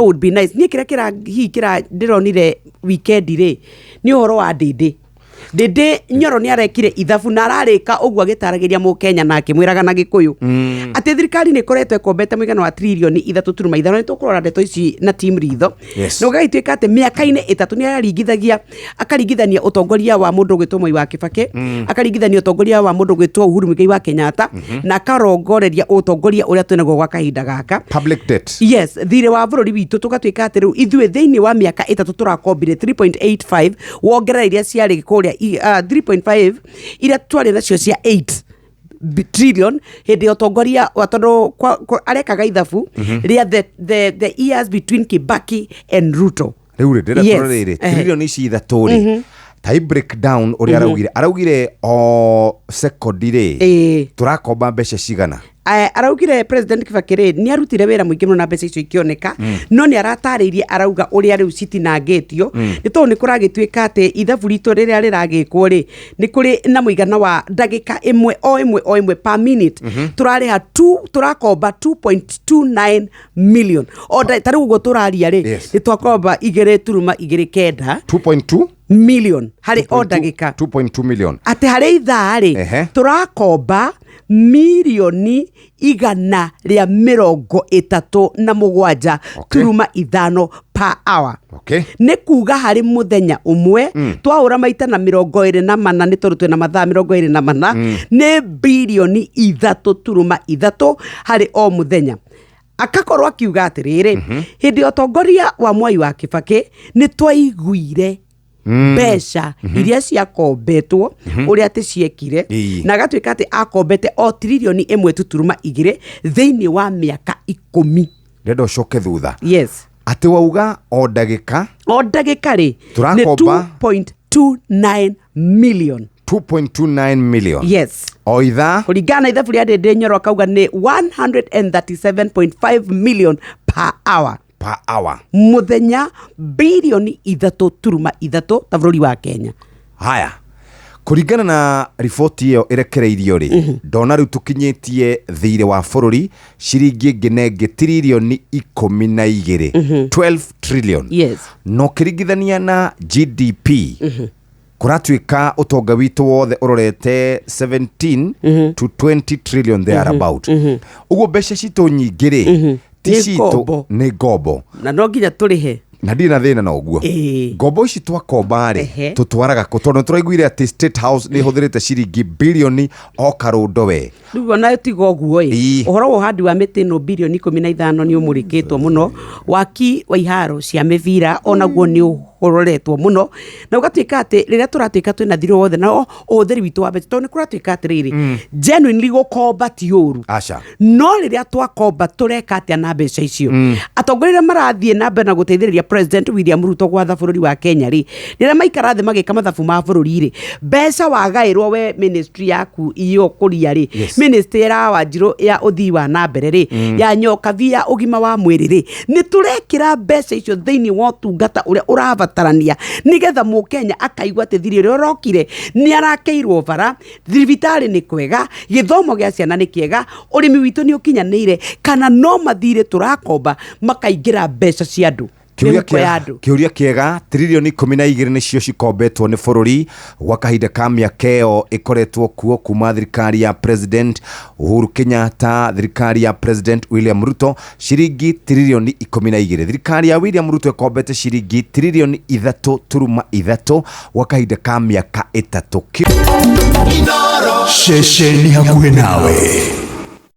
Would be nice. Niĩ kĩrĩa kĩra hihi kĩra ndĩronire weekend rĩ, nĩ ũhoro wa Ndĩndĩ. Ndĩndĩ Nyoro nĩ arekire ithabu na ararĩka ũguo agĩtaragĩria mũkenya na akĩmwĩraga na Gĩkũyũ atĩ thirikari nĩ ĩkoretwo ĩkombete mũigana wa 3.5 tririonĩ. Nĩ tũkũrora ndeto ici na team ritho. Na ũgagĩtuĩka atĩ mĩaka-inĩ 3 nĩ araringithagia, akaringithania ũtongoria wa mũndũ ũgwĩtwo Mwai wa Kibaki, akaringithania ũtongoria wa mũndũ ũgwĩtwo Uhuru Muigai wa Kenyatta, na akarongoreria ũtongoria ũrĩa twĩnaguo gwa kahinda gaka. Public debt. Yes, thirĩ wa bũrũri witũ, tũgatuĩka atĩ rĩu ithuĩ thĩinĩ wa mĩaka 3 tũrakombire 3.85, wongerera iria ciarĩ kũrĩa 3.5 iria twarĩ nacio cia 8 trillion hĩndĩ ya ũtongoria wa, tondũ arekaga ithabu rĩa the years between Kibaki and Ruto. Rĩu rĩ, ndĩrenda tũrore rĩrĩ, 3 trillion ici rĩ, ta break down ũrĩa araugire o sekondi rĩ, tũrakomba mbeca cigana? Araugire President Kibaki rĩ, nĩ arutire wĩra mũingĩ mũno na mbeca icio ikĩoneka, no nĩ aratarĩirie, arauga ũrĩa rĩu citinangĩtio, nĩ tondũ nĩ kũragĩtuĩka atĩ ithabu ritũ rĩrĩa rĩragĩkwo rĩ, nĩ kũrĩ na mũigana wa ndagĩka ĩmwe o ĩmwe o ĩmwe, per minute, tũrarĩha 2, tũrakomba 2.29 million o ta rĩu ũguo tũraria rĩ. Nĩ twakomba 2.29 2.2 million harĩ o ndagĩka. 2.2 million. Atĩ harĩ ithaa rĩ, tũrakomba 137.5 million per hour. Nĩ kuga harĩ mũthenya ũmwe, twahũra maita na 24, nĩ tondũ twĩna mathaa 24, nĩ 3.3 birioni harĩ o mũthenya. Akakorwo akiuga atĩrĩrĩ, hĩndĩ ya ũtongoria wa Mwai wa Kibaki nĩ twaiguire mbeca iria ciakombetwo ũrĩa atĩ ciekire, na agatuĩka atĩ akombete o 1.2 trillioni thĩinĩ wa mĩaka 10. Ndĩrenda ũcoke thutha. Atĩ wauga o ndagĩka O ndagĩka rĩ, nĩ Tũrakomba 2.29 million. 2.29 million. Yes. O ithaa. Kũringana na ithabu rĩa Ndĩndĩ Nyoro, akauga nĩ 137.5 million per hour. Per hour. Mũthenya 3.3 birioni ta bũrũri wa Kenya. Haya, kũringana na riboti ĩyo ĩrekereirio rĩ, ndona rĩu tũkinyĩtie thirĩ wa bũrũri ciringi ĩngĩ na ĩngĩ 12 tririonĩ, 12 trillion. Na ũkĩringithania na GDP, kũratuĩka ũtonga witũ wothe ũrorete 17 to 20 trillion there about. Ũguo mbeca citũ nyingĩ rĩ, ti Nĩ citũ. Ngombo. Nĩ ngombo. Na no nginya tũrĩhe. Na ndirĩ na thĩna na ũguo. Ngombo ici twakomba rĩ, tũtwaraga kũ? Tondũ tũraiguire atĩ State House nĩ ĩhũthĩrĩte ciringi bilioni o karũndo we. Rĩu ona tiga ũguo ĩ, ũhoro wa ũhandi wa mĩtĩ ĩno 15 birioni nĩ ũmũrĩkĩtwo mũno, waki wa iharo cia mĩbira onaguo nĩ ũroretwo mũno, na ũgatuĩka atĩ rĩrĩa tũratuĩka twĩna thirĩ wothe na ũhũthĩri witũ wa mbeca, tondũ nĩ kũratuĩka atĩrĩrĩ, genuinely gũkomba ti ũru. Aca. No rĩrĩa twakomba, tũreka atĩa na mbeca icio? Atongoria arĩa marathiĩ na mbere na gũteithĩrĩria President William Ruto gwatha bũrũri wa Kenya rĩ, rĩrĩa maikara thĩ magĩka mathabu ma bũrũri rĩ, mbeca wagaĩrwo we ministry yaku iyo kũria rĩ, ministry ya Wanjirũ ya ũthii wa na mbere rĩ, ya Nyokabi ya ũgima wa mwĩrĩ rĩ, nĩ tũrekĩra mbeca icio thĩinĩ wa ũtungata ũrĩa ũrabatarania, nĩgetha mũkenya akaigua atĩ thirĩ ũrĩa ũrokire nĩ arakeirwo bara, thibitarĩ nĩ kwega, gĩthomo gĩa ciana nĩ kĩega, ũrĩmi witũ nĩ ũkinyanĩire, kana no mathirĩ tũrakomba makaingĩra mbeca cia andũ, Kĩũria mĩhuko ya kĩega. andũ? Kĩũria kĩega. 12 tririonĩ nĩcio cikombetwo nĩ bũrũri gwa kahinda ka mĩaka ĩyo ĩkoretwo kuo, kuma thirikari ya President Uhuru Kenyatta, thirikari ya President William Ruto, ciringi 12 tririonĩ. Thirikari ya William Ruto ĩkombete ciringi 3.3 tririonĩ gwa kahinda ka mĩaka 3. Ceceni hakuhĩ nawe.